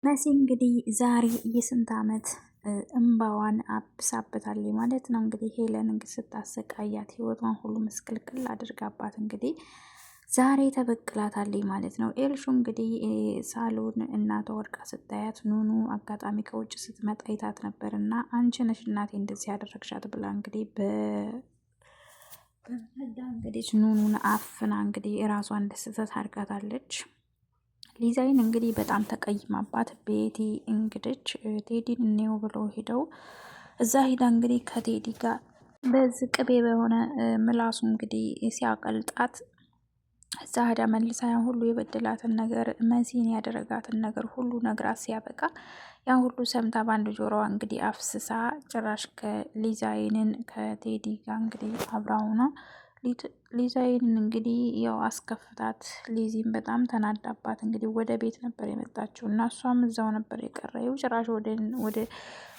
መሲ እንግዲህ ዛሬ የስንት ዓመት እምባዋን አብሳበታለች ማለት ነው። እንግዲህ ሄለን እንግዲህ ስታሰቃያት ህይወቷን ሁሉ ምስቅልቅል አድርጋባት እንግዲህ ዛሬ ተበቅላታለች ማለት ነው። ኤልሹ እንግዲህ ሳሎን እናቷ ወድቃ ስታያት ኑኑ አጋጣሚ ከውጭ ስትመጣ አይታት ነበር እና አንቺ ነሽ እናቴ እንደዚህ ያደረግሻት ብላ እንግዲህ በመዳ እንግዲህ ኑኑን አፍና እንግዲህ እራሷን ደስተት አድርጋታለች። ሊዛይን እንግዲህ በጣም ተቀይማባት ቤቲ እንግዲህ ቴዲን እኔው ብሎ ሄደው እዛ ሂዳ እንግዲህ ከቴዲ ጋር በዚህ ቅቤ በሆነ ምላሱ እንግዲህ ሲያቀልጣት እዛ ሄዳ መልሳ ያን ሁሉ የበደላትን ነገር መሲን ያደረጋትን ነገር ሁሉ ነግራት ሲያበቃ ያን ሁሉ ሰምታ በአንድ ጆሮዋ እንግዲህ አፍስሳ ጭራሽ ከሊዛይንን ከቴዲ ጋር እንግዲህ አብራውና ሊዛይንን እንግዲህ ያው አስከፍታት። ሊዚን በጣም ተናዳባት እንግዲህ ወደ ቤት ነበር የመጣችው እና እሷም እዛው ነበር የቀረው። ጭራሽ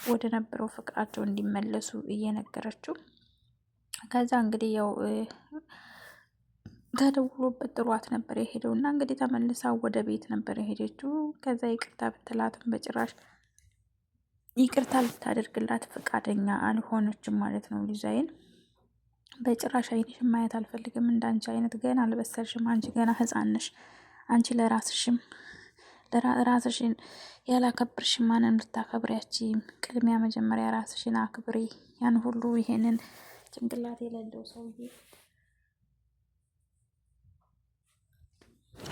ወደ ነበረው ፍቅራቸው እንዲመለሱ እየነገረችው ከዛ እንግዲህ ያው ተደውሎበት ጥሯት ነበር የሄደው እና እንግዲህ ተመልሳ ወደ ቤት ነበር የሄደችው። ከዛ ይቅርታ ብትላትም በጭራሽ ይቅርታ ልታደርግላት ፈቃደኛ አልሆነችም ማለት ነው ሊዛይን በጭራሽ አይንሽን ማየት አልፈልግም። እንዳንቺ አይነት ገና አልበሰልሽም። አንቺ ገና ሕፃን ነሽ። አንቺ ለራስሽም ራስሽን ያላከብርሽ ማንን ልታከብሪያችም? ቅድሚያ መጀመሪያ ራስሽን አክብሪ። ያን ሁሉ ይሄንን ጭንቅላት የሌለው ሰውዬ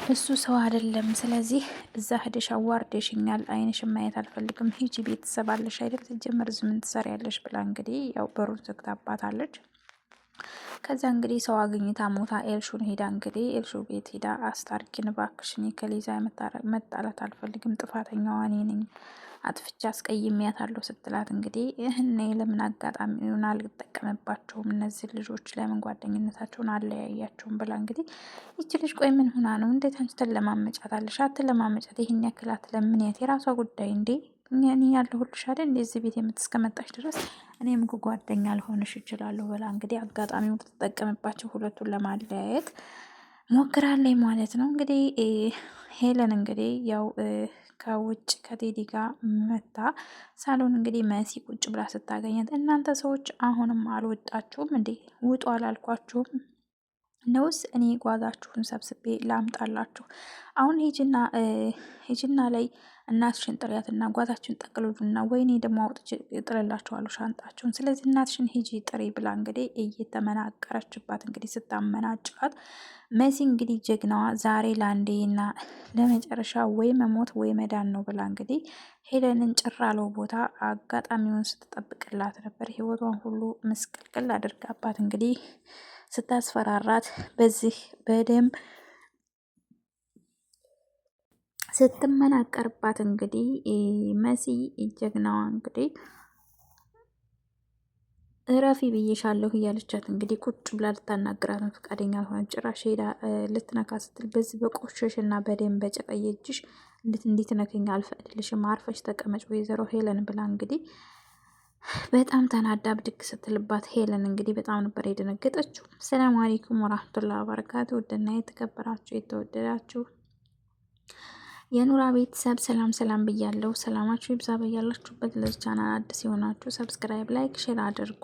እሱ ሰው አይደለም። ስለዚህ እዛ ሂደሽ አዋርደሽኛል፣ አይንሽን ማየት አልፈልግም። ሂጂ ቤተሰብ አለሽ አይደል? ትጀምር ዝምን ትሰሪያለሽ ብላ እንግዲህ ያው በሩን ዘግታባታለች። ከዛ እንግዲህ ሰው አግኝታ ሞታ ኤልሹን ሄዳ እንግዲህ ኤልሹ ቤት ሄዳ አስታርቂን እባክሽ፣ እኔ ከሊዛ መጣላት አልፈልግም፣ ጥፋተኛዋ እኔ ነኝ፣ አጥፍቻ አስቀይሜያታለሁ ስትላት እንግዲህ እህኔ ለምን አጋጣሚውን አልጠቀምባቸውም እነዚህ ልጆች ለምን ጓደኝነታቸውን አለያያቸውም ብላ እንግዲህ ይቺ ልጅ ቆይ ምን ሆና ነው? እንዴት አንቺ ትለማመጫታለሽ? አትለማመጫት፣ ይህን ያክል አትለምንያት፣ የራሷ ጉዳይ እንዴ እኔ ያለሁልሽ አይደል እንደዚህ ቤት የምትስከመጣሽ ድረስ እኔም እኮ ጓደኛ ልሆንሽ እችላለሁ ብላ እንግዲህ አጋጣሚው ተጠቀምባቸው ሁለቱን ለማለያየት ሞክራለች ማለት ነው። እንግዲህ ሄለን እንግዲህ ያው ከውጭ ከቴዲ ጋር መታ ሳሎን እንግዲህ መሲ ቁጭ ብላ ስታገኛት እናንተ ሰዎች አሁንም አልወጣችሁም እንዴ? ውጡ አላልኳችሁም ነውስ? እኔ ጓዛችሁን ሰብስቤ ላምጣላችሁ። አሁን ሂጂና ሂጂና ላይ እናትሽን ጥሪያትና ጓዛችሁን ጠቅልሉና ወይኔ ደግሞ አውጥቼ እጥልላችኋለሁ ሻንጣችሁን። ስለዚህ እናትሽን ሂጂ ጥሪ ብላ እንግዲህ እየተመናቀረችባት እንግዲህ ስታመናጭቃት መሲ እንግዲህ ጀግናዋ ዛሬ ለአንዴና ለመጨረሻ ወይ መሞት ወይ መዳን ነው ብላ እንግዲህ ሄለንን ጭራለው ቦታ አጋጣሚውን ስትጠብቅላት ነበር። ህይወቷን ሁሉ ምስቅልቅል አድርጋባት እንግዲህ ስታስፈራራት በዚህ በደንብ ስትመናቀርባት እንግዲህ መሲ ጀግናዋ እንግዲህ እረፊ ብዬሻለሁ እያለቻት እንግዲህ ቁጭ ብላ ልታናግራትን ፈቃደኛ አልሆነች። ጭራሽ ሄዳ ልትነካ ስትል በዚህ በቆሸሽ እና በደንብ በጨቀየ እጅሽ እንድትነኪኝ አልፈቅድልሽም፣ አርፈሽ ተቀመጭ ወይዘሮ ሄለን ብላ እንግዲህ በጣም ተናዳ ብድግ ስትልባት ሄለን እንግዲህ በጣም ነበር የደነገጠችው። ሰላም አለይኩም ወራህመቱላሂ ወበረካቱ። ውድና የተከበራችሁ የተወደዳችሁ የኑራ ቤተሰብ ሰላም ሰላም ብያለሁ። ሰላማችሁ ይብዛ በያላችሁበት። ለዚህ ቻናል አዲስ የሆናችሁ subscribe፣ like፣ share አድርጉ።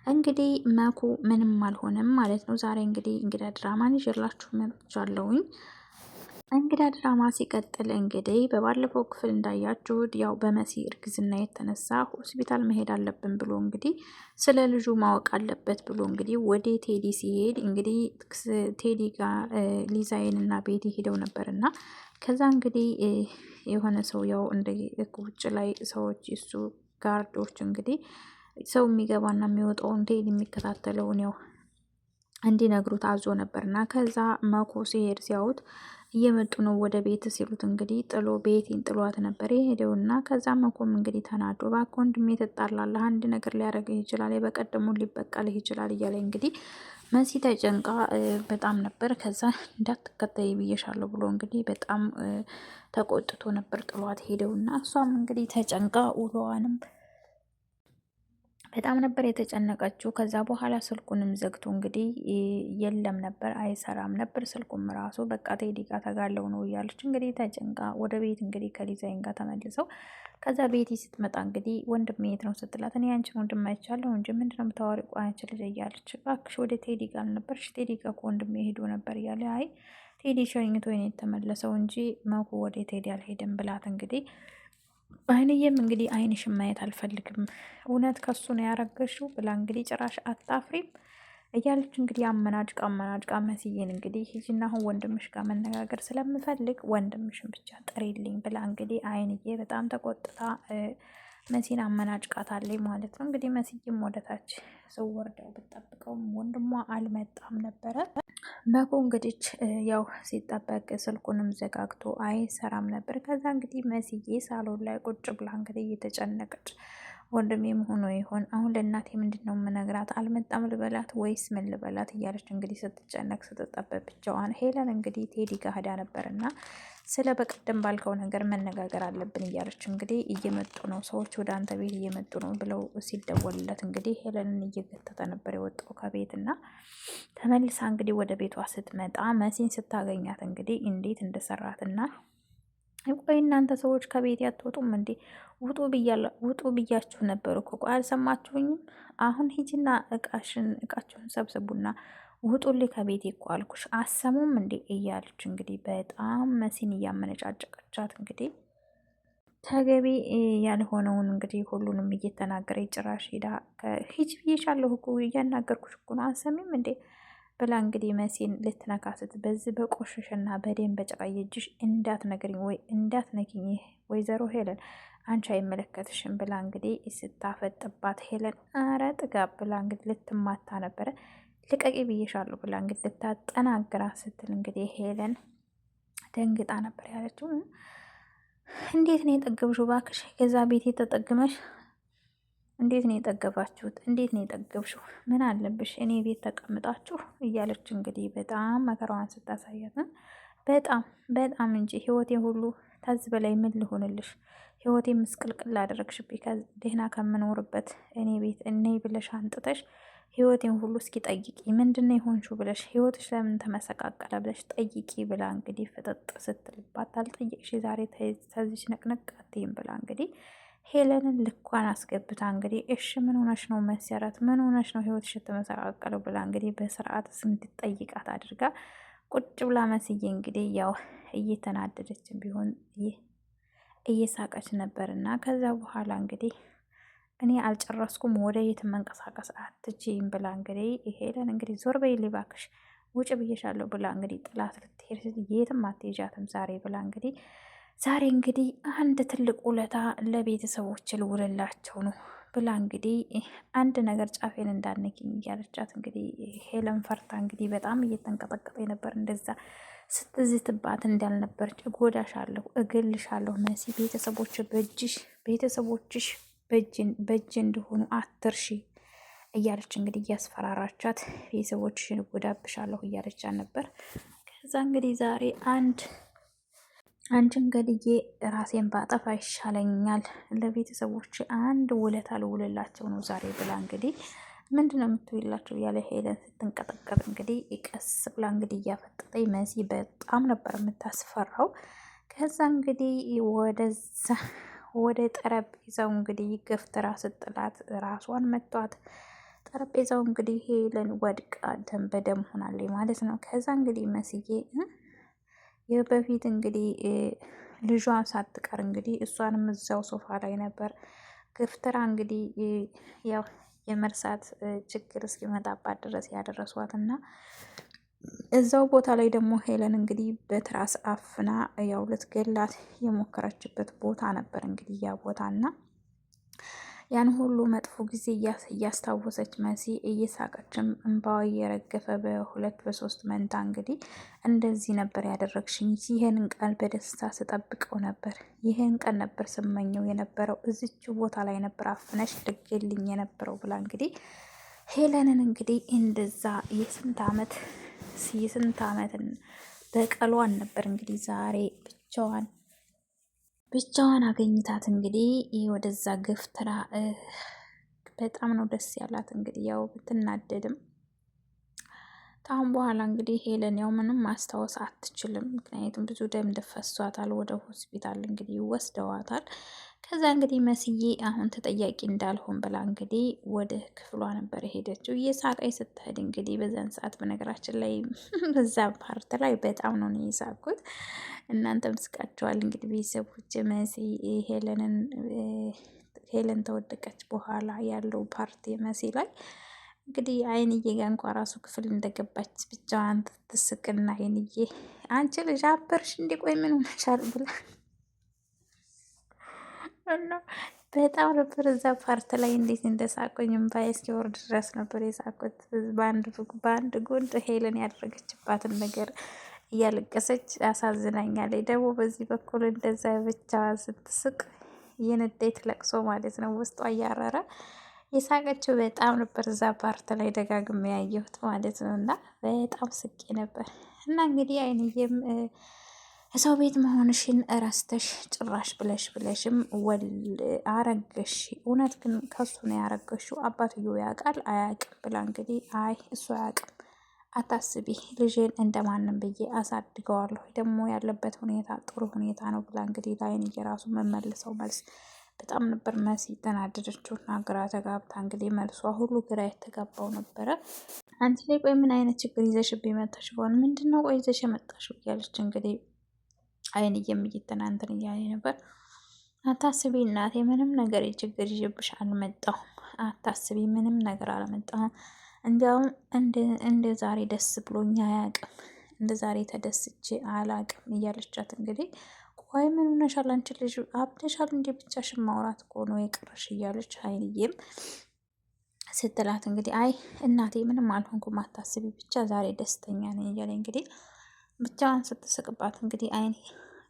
እንግዲህ መኩ ምንም አልሆነም ማለት ነው። ዛሬ እንግዲህ እንግዳ ድራማን ይዤላችሁ መጥቻለሁኝ። እንግዳ ድራማ ሲቀጥል እንግዲህ በባለፈው ክፍል እንዳያችሁት ያው በመሲ እርግዝና የተነሳ ሆስፒታል መሄድ አለብን ብሎ እንግዲህ ስለ ልጁ ማወቅ አለበት ብሎ እንግዲህ ወደ ቴዲ ሲሄድ እንግዲህ ቴዲ ጋር ሊዛይን እና ቤቲ ሄደው ነበር እና ከዛ እንግዲህ የሆነ ሰው ያው እንደ ውጭ ላይ ሰዎች እሱ ጋርዶች እንግዲህ ሰው የሚገባና የሚወጣውን ቴዲ የሚከታተለውን ያው እንዲነግሩት አዞ ነበርና ከዛ መኮ ሲሄድ ሲያዩት እየመጡ ነው ወደ ቤት ሲሉት እንግዲህ ጥሎ ቤቴን ጥሏት ነበር የሄደውና ከዛ መኮም እንግዲህ ተናዶ እባክህ ወንድሜ ትጣላለህ፣ አንድ ነገር ሊያደርግህ ይችላል፣ የበቀደሙን ሊበቀልህ ይችላል እያለ እንግዲህ መሲ ተጨንቃ በጣም ነበር። ከዛ እንዳትከተይ ብዬሻለሁ ብሎ እንግዲህ በጣም ተቆጥቶ ነበር ጥሏት ሄደውና እሷም እንግዲህ ተጨንቃ ውሎዋንም በጣም ነበር የተጨነቀችው። ከዛ በኋላ ስልኩንም ዘግቶ እንግዲህ የለም ነበር፣ አይሰራም ነበር ስልኩም ራሱ። በቃ ቴዲ ጋር ተጋለው ነው እያለች እንግዲህ ተጨንቃ ወደ ቤት እንግዲህ ከዲዛይን ጋር ተመልሰው፣ ከዛ ቤቲ ስትመጣ እንግዲህ ወንድሜ የት ነው ስትላት፣ እኔ አንቺን ወንድም አይቻለሁ እንጂ ምንድነው የምታወሪው? ቆይ አንቺ ልጅ እያለች፣ እባክሽ ወደ ቴዲ ጋር አልነበርሽ? ቴዲ ጋር እኮ ወንድሜ ሄዶ ነበር እያለ፣ አይ ቴዲ ሸኝቶ ነው የተመለሰው እንጂ መኩ ወደ ቴዲ አልሄደም ብላት፣ እንግዲህ አይንዬም እንግዲህ አይንሽን ማየት አልፈልግም፣ እውነት ከሱ ነው ያረገሽው ብላ እንግዲህ ጭራሽ አታፍሪም እያለች እንግዲህ አመናጭቃ አመናጭቃ መስዬን እንግዲህ ሂጂና አሁን ወንድምሽ ጋር መነጋገር ስለምፈልግ ወንድምሽን ብቻ ጥሪልኝ ብላ እንግዲህ አይንዬ በጣም ተቆጥታ መሲን አመናጭቃታለች ማለት ነው። እንግዲህ መስዬም ወደታች ሰው ወርደው ብትጠብቀውም ወንድሟ አልመጣም ነበረ። መኩ እንግዲህ ያው ሲጠበቅ ስልኩንም ዘጋግቶ አይሰራም ነበር። ከዛ እንግዲህ መስዬ ሳሎን ላይ ቁጭ ብላ እንግዲህ እየተጨነቀች፣ ወንድሜ መሆኑ ይሆን? አሁን ለእናቴ ምንድን ነው የምነግራት? አልመጣም ልበላት ወይስ ምን ልበላት? እያለች እንግዲህ ስትጨነቅ ስትጠበብ ብቻዋን፣ ሄለን እንግዲህ ቴዲ ጋር ሄዳ ነበር እና ስለ በቀደም ባልከው ነገር መነጋገር አለብን እያለች እንግዲህ፣ እየመጡ ነው ሰዎች ወደ አንተ ቤት እየመጡ ነው ብለው ሲደወልለት እንግዲህ ሄለንን እየገተተ ነበር የወጣው ከቤት። እና ተመልሳ እንግዲህ ወደ ቤቷ ስትመጣ መሲን ስታገኛት እንግዲህ እንዴት እንደሰራትና፣ ቆይ እናንተ ሰዎች ከቤት ያትወጡም እንዴ? ውጡ ብያችሁ ነበር እኮ፣ ቆይ አልሰማችሁኝም? አሁን ሂጂና እቃሽን እቃችሁን ሰብስቡና ውጡልኝ ከቤት እኮ አልኩሽ፣ አሰሙም እንዴ? እያለች እንግዲህ በጣም መሲን እያመነጫጨቀቻት እንግዲህ ተገቢ ያልሆነውን እንግዲህ ሁሉንም እየተናገረ፣ ጭራሽ ሄዳ ሂጂ ብዬሻለሁ እኮ፣ እያናገርኩሽ እኮ ነው፣ አሰሚም እንዴ? ብላ እንግዲህ መሲን ልትነካስት፣ በዚህ በቆሸሸና በደም በጨቀየ እጅሽ እንዳትነግሪኝ ወይ እንዳትነኪኝ ወይዘሮ ሄለን፣ አንቺ አይመለከትሽም ብላ እንግዲህ ስታፈጥባት፣ ሄለን አረ ጥጋብ ብላ እንግዲህ ልትማታ ነበረ። ልቀቂ ብዬሻለሁ ብላ እንግዲህ ልታጠናግራ ስትል እንግዲህ ሄለን ደንግጣ ነበር ያለችው። እንዴት ነው የጠገብሽው? እባክሽ ከዛ ቤት የተጠግመሽ እንዴት ነው የጠገባችሁት? እንዴት ነው የጠገብሽው? ምን አለብሽ እኔ ቤት ተቀምጣችሁ? እያለች እንግዲህ በጣም መከራዋን ስታሳያት፣ በጣም በጣም እንጂ ህይወቴ ሁሉ ታዝ በላይ ምን ልሆንልሽ? ህይወቴ ምስቅልቅል አደረግሽብኝ። ደህና ከምኖርበት እኔ ቤት እኔ ብለሽ አንጥተሽ ህይወቴን ሁሉ እስኪ ጠይቂ፣ ምንድነው የሆንሽው ብለሽ፣ ህይወትሽ ለምን ተመሰቃቀለ ብለሽ ጠይቂ ብላ እንግዲህ ፍጥጥ ስትልባት፣ አልጠየቅሽ ዛሬ ተዚች ንቅንቅ አትይም ብላ እንግዲህ ሄለንን ልኳን አስገብታ እንግዲህ እሺ ምን ሆነሽ ነው መሰረት፣ ምን ሆነሽ ነው ህይወትሽ የተመሰቃቀለው ብላ እንግዲህ በስርዓት እንድትጠይቃት አድርጋ ቁጭ ብላ፣ መስዬ እንግዲህ ያው እየተናደደችን ቢሆን እየሳቀች ነበር። እና ከዛ በኋላ እንግዲህ እኔ አልጨረስኩም፣ ወደ የት መንቀሳቀስ አትችይም ብላ እንግዲህ ሄለን እንግዲህ ዞር በይ እባክሽ፣ ውጭ ብዬሻለሁ ብላ እንግዲህ ጥላት ልትሄድ፣ የትም አትሄጃትም ዛሬ ብላ እንግዲህ፣ ዛሬ እንግዲህ አንድ ትልቅ ውለታ ለቤተሰቦች ልውልላቸው ነው ብላ እንግዲህ፣ አንድ ነገር ጫፌን እንዳነኪኝ እያለቻት እንግዲህ ሄለን ፈርታ እንግዲህ በጣም እየተንቀጠቀጠ ነበር። እንደዛ ስትዝትባት እንዳልነበረች፣ እጎዳሻለሁ፣ እገልሻለሁ መሲ፣ ቤተሰቦች በእጅሽ ቤተሰቦችሽ በእጅ እንደሆኑ አትርሺ እያለች እንግዲህ እያስፈራራቻት፣ ቤተሰቦችሽን እጎዳብሻለሁ እያለቻት ነበር። ከዛ እንግዲህ ዛሬ አንድ አንቺን ገድዬ ራሴን ባጠፋ ይሻለኛል፣ ለቤተሰቦች አንድ ውለታ ልውልላቸው ነው ዛሬ ብላ እንግዲህ፣ ምንድን ነው የምትውላቸው እያለ ሄለን ስትንቀጠቀጥ እንግዲህ ቀስ ብላ እንግዲህ እያፈጠጠኝ፣ መሲ በጣም ነበር የምታስፈራው። ከዛ እንግዲህ ወደዛ ወደ ጠረጴዛው እንግዲህ ገፍትራ ስጥላት ራሷን መቷት። ጠረጴዛው እንግዲህ ሄለን ወድቃ ደም በደም ሆናለች ማለት ነው። ከዛ እንግዲህ መስዬ በፊት እንግዲህ ልጇን ሳትቀር እንግዲህ እሷንም እዛው ሶፋ ላይ ነበር ገፍትራ እንግዲህ ያው የመርሳት ችግር እስኪመጣባት ድረስ ያደረሷት። እና እዛው ቦታ ላይ ደግሞ ሄለን እንግዲህ በትራስ አፍና ያው ልትገላት የሞከረችበት ቦታ ነበር እንግዲህ ያ ቦታ። እና ያን ሁሉ መጥፎ ጊዜ እያስታወሰች መሲ እየሳቀችም እንባዋ እየረገፈ በሁለት በሶስት መንታ እንግዲህ እንደዚህ ነበር ያደረግሽኝ፣ ይህንን ቃል በደስታ ስጠብቀው ነበር፣ ይህን ቀን ነበር ስመኘው የነበረው፣ እዚች ቦታ ላይ ነበር አፍነሽ ልገልኝ የነበረው ብላ እንግዲህ ሄለንን እንግዲህ እንደዛ የስንት ዓመትን በቀሏን ነበር እንግዲህ ዛሬ ብቻዋን ብቻዋን አገኝታት እንግዲህ ወደዛ ገፍትራ በጣም ነው ደስ ያላት። እንግዲህ ያው ብትናደድም ከአሁን በኋላ እንግዲህ ሄለን ያው ምንም ማስታወስ አትችልም። ምክንያቱም ብዙ ደም ደፈሷታል። ወደ ሆስፒታል እንግዲህ ወስደዋታል። ከዛ እንግዲህ መስዬ አሁን ተጠያቂ እንዳልሆን ብላ እንግዲህ ወደ ክፍሏ ነበር የሄደችው። እየሳቀች ስትሄድ እንግዲህ በዛን ሰዓት በነገራችን ላይ በዛ part ላይ በጣም ነው የሳቅኩት። እናንተም ስቃችኋል። እንግዲህ ቤተሰቦች መሲ ሄለንን ሄለን ተወደቀች በኋላ ያለው part መሲ ላይ እንግዲህ አይንዬ ጋ እንኳ ራሱ ክፍል እንደገባች ብቻዋን ትስቅና አይንዬ አንቺ ልጅ አበርሽ እንዲ ቆይ ምን ሆነሻል ብላ እና በጣም ነበር እዛ part ላይ እንዴት እንደሳቁኝ እምባዬ እስኪወርድ ድረስ ነበር የሳቁት። በአንድ ጎን ሄለን ያደረገችባትን ነገር እያለቀሰች አሳዝናኛለች። ደግሞ በዚህ በኩል እንደዛ ብቻዋን ስትስቅ የንዴት ለቅሶ ማለት ነው ውስጧ እያረረ የሳቀችው በጣም ነበር እዛ part ላይ ደጋግሜ ያየሁት ማለት ነው። እና በጣም ስቄ ነበር። እና እንግዲህ አይንዬም ሰው ቤት መሆንሽን እረስተሽ ጭራሽ ብለሽ ብለሽም ወል አረገሽ። እውነት ግን ከሱ ነው ያረገሽው? አባትየው ያውቃል አያውቅም? ብላ እንግዲህ አይ እሱ አያውቅም፣ አታስቢ፣ ልጄን እንደማንም ብዬ አሳድገዋለሁ፣ ደግሞ ያለበት ሁኔታ ጥሩ ሁኔታ ነው ብላ እንግዲህ ለአይንዬ ራሱ መመልሰው መልስ በጣም ነበር መሲ ተናደደችው እና ግራ ተጋብታ እንግዲህ መልሷ ሁሉ ግራ የተጋባው ነበረ። አንቺ ላይ ቆይ ምን አይነት ችግር ይዘሽብኝ መጣሽ? በሆነ ምንድን ነው ቆይ ይዘሽ የመጣሽው እያለች እንግዲህ አይንዬም እየተናንትን እያለ ነበር። አታስቢ እናቴ፣ ምንም ነገር ችግር ይዤብሽ አልመጣሁም። አታስቢ፣ ምንም ነገር አልመጣሁም። እንዲያውም እንደ ዛሬ ደስ ብሎኝ አያውቅም፣ እንደ ዛሬ ተደስቼ አላውቅም እያለቻት እንግዲህ ቆይ ምን ሆነሻል አንቺ ልጅ አብደሻል እንዴ? ብቻሽን ማውራት እኮ ነው የቀረሽ እያለች ሀይልዬም ስትላት እንግዲህ አይ እናቴ ምንም አልሆንኩም አታስቢ፣ ብቻ ዛሬ ደስተኛ ነኝ እያለ እንግዲህ ብቻዋን ስትስቅባት እንግዲህ አይኔ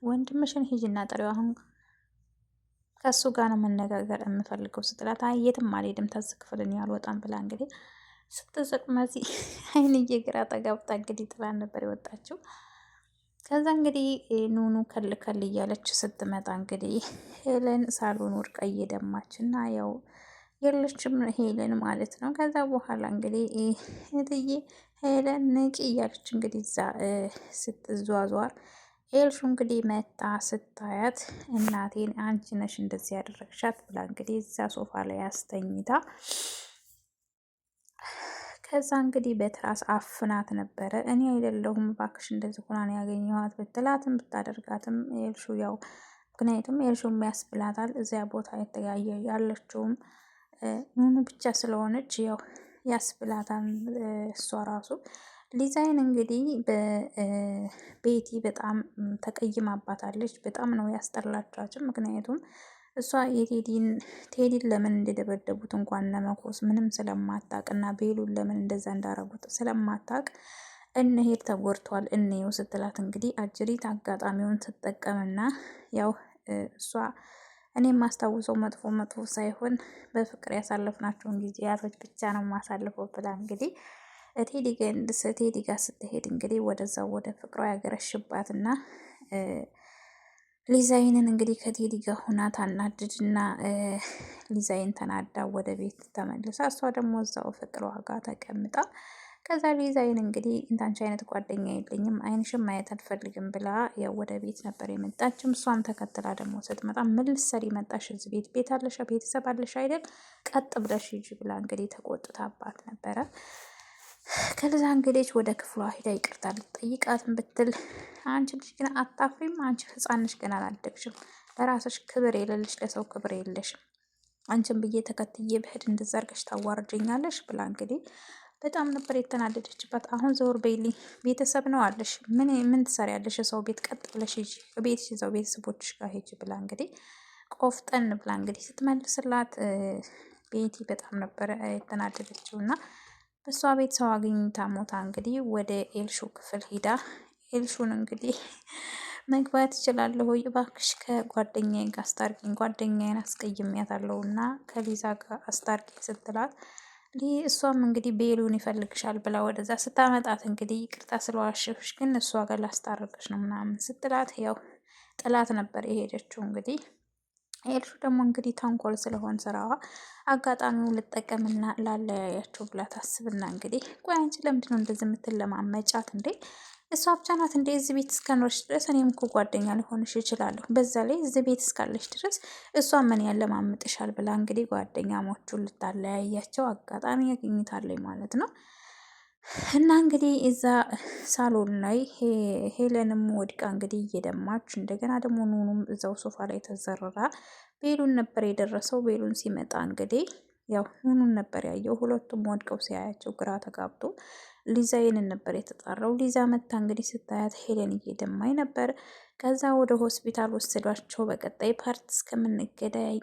ወንድምሽን ሂጂና ጥሪው አሁን ከእሱ ጋር ነው መነጋገር የምፈልገው ስትላት አይ የትም አልሄድም ተዝ ክፍል እኔ አልወጣም ብላ እንግዲህ ስትስቅ መሲ አይንዬ ግራ ተጋብታ እንግዲህ ጥላን ነበር የወጣችው። ከዛ እንግዲህ ኑኑ ከል ከል እያለች ስትመጣ እንግዲህ ሄለን ሳሎን ወድቃ እየደማች እና ያው የለችም ሄለን ማለት ነው። ከዛ በኋላ እንግዲህ እትዬ ሄለን ንቂ እያለች እንግዲህ እዛ ስትዟዟር ኤልሹ እንግዲህ መታ ስታያት እናቴን አንቺ ነሽ እንደዚህ ያደረግሻት ብላ እንግዲህ እዛ ሶፋ ላይ አስተኝታ ከዛ እንግዲህ በትራስ አፍናት ነበረ። እኔ አይደለሁም እባክሽ እንደዚህ ሆና ነው ያገኘኋት ብትላትም ብታደርጋትም ኤልሹ ያው ምክንያቱም ኤልሹ የሚያስብላታል እዚያ ቦታ የተለያየ ያለችውም ኑኑ ብቻ ስለሆነች ያው ያስብላታል እሷ ራሱ። ሊዛይን እንግዲህ በቤቲ በጣም ተቀይማባታለች። በጣም ነው ያስጠላቻቸው። ምክንያቱም እሷ የቴዲን ቴዲን ለምን እንደደበደቡት እንኳን ለመኮስ ምንም ስለማታቅ እና ቤሉን ለምን እንደዛ እንዳረጉት ስለማታቅ እንሄድ ተጎድቷል እንየው ስትላት እንግዲህ አጅሪት አጋጣሚውን ትጠቀምና ያው እሷ እኔ የማስታውሰው መጥፎ መጥፎ ሳይሆን በፍቅር ያሳለፍናቸውን ጊዜያቶች ብቻ ነው የማሳልፈው ብላ እንግዲህ ቴዲ ጋር ስትሄድ እንግዲህ ወደዛው ወደ ፍቅሯ ያገረሽባትና ሊዛይንን እንግዲህ ከቴዲ ጋር ሁና ታናድድና ሊዛይን ተናዳ ወደ ቤት ተመልሳ እሷ ደግሞ እዛው ፍቅሯ ጋር ተቀምጣ ከዛ ሊዛይን እንግዲህ እንዳንቺ አይነት ጓደኛ የለኝም አይንሽም ማየት አልፈልግም ብላ ያው ወደ ቤት ነበር የመጣችም። እሷም ተከትላ ደግሞ ስትመጣ ምን ልትሰሪ መጣሽ እዚህ ቤት? ቤት አለሽ ቤተሰብ አለሽ አይደል? ቀጥ ብለሽ ሂጂ ብላ እንግዲህ ተቆጥታባት ነበረ። ከዛ እንግዲህ ወደ ክፍሏ ሂዳ ይቅርታ ልትጠይቃትም ብትል አንቺ ልጅ ግን አታፍሪም? አንቺ ሕፃን ነሽ ገና አላደግሽም። ለራስሽ ክብር የሌለሽ ለሰው ክብር የለሽም። አንቺን ብዬ ተከትዬ ብሄድ እንደዛ አድርገሽ ታዋርጀኛለሽ ብላ እንግዲህ በጣም ነበር የተናደደችባት። አሁን ዘወር በይልኝ፣ ቤተሰብ ነው አለሽ፣ ምን ምን ትሰሪያለሽ? የሰው ቤት ቀጥ ብለሽ ሂጂ፣ ቤትሽ ይዘው ቤተሰቦችሽ ጋር ሂጂ ብላ እንግዲህ ቆፍጠን ብላ እንግዲህ ስትመልስላት ቤቲ በጣም ነበረ የተናደደችው እና በእሷ ቤት ሰው አግኝታ ሞታ እንግዲህ ወደ ኤልሹ ክፍል ሂዳ ኤልሹን እንግዲህ መግባት እችላለሁ ወይ እባክሽ ከጓደኛዬ ጋር አስታርቂኝ፣ ጓደኛዬን አስቀይሜያታለሁ እና ከሊዛ ጋር አስታርቂኝ ስትላት እሷም እንግዲህ ቤሉን ይፈልግሻል ብላ ወደዛ ስታመጣት እንግዲህ ይቅርታ ስለዋሸሁሽ ግን እሷ ጋር ላስታርቅሽ ነው ምናምን ስትላት ያው ጥላት ነበር የሄደችው እንግዲህ። ኤልሹ ደግሞ እንግዲህ ተንኮል ስለሆን ስራዋ አጋጣሚው ልጠቀምና ላለያያቸው ብላ ታስብና እንግዲህ ቆይ አንቺ ለምንድነው እንደዚህ የምትለማመጫት እንዴ? እሷ ብቻ ናት እንዴ እዚህ ቤት እስከኖርሽ ድረስ እኔም እኮ ጓደኛ ሊሆንሽ እችላለሁ። በዛ ላይ እዚህ ቤት እስካለሽ ድረስ እሷ ምን ያለማምጥሻል ብላ እንግዲህ ጓደኛሞቹን ልታለያያቸው አጋጣሚ ያገኝታለች ማለት ነው። እና እንግዲህ እዛ ሳሎን ላይ ሄለንም ወድቃ እንግዲህ እየደማች እንደገና ደግሞ ኑኑም እዛው ሶፋ ላይ ተዘርራ ቤሉን ነበር የደረሰው። ቤሉን ሲመጣ እንግዲህ ያው ኑኑን ነበር ያየው። ሁለቱም ወድቀው ሲያያቸው ግራ ተጋብቶ ሊዛይንን ነበር የተጣራው። ሊዛ መታ እንግዲህ ስታያት ሄለን እየደማኝ ነበር። ከዛ ወደ ሆስፒታል ወሰዷቸው። በቀጣይ part እስከምንገናኝ።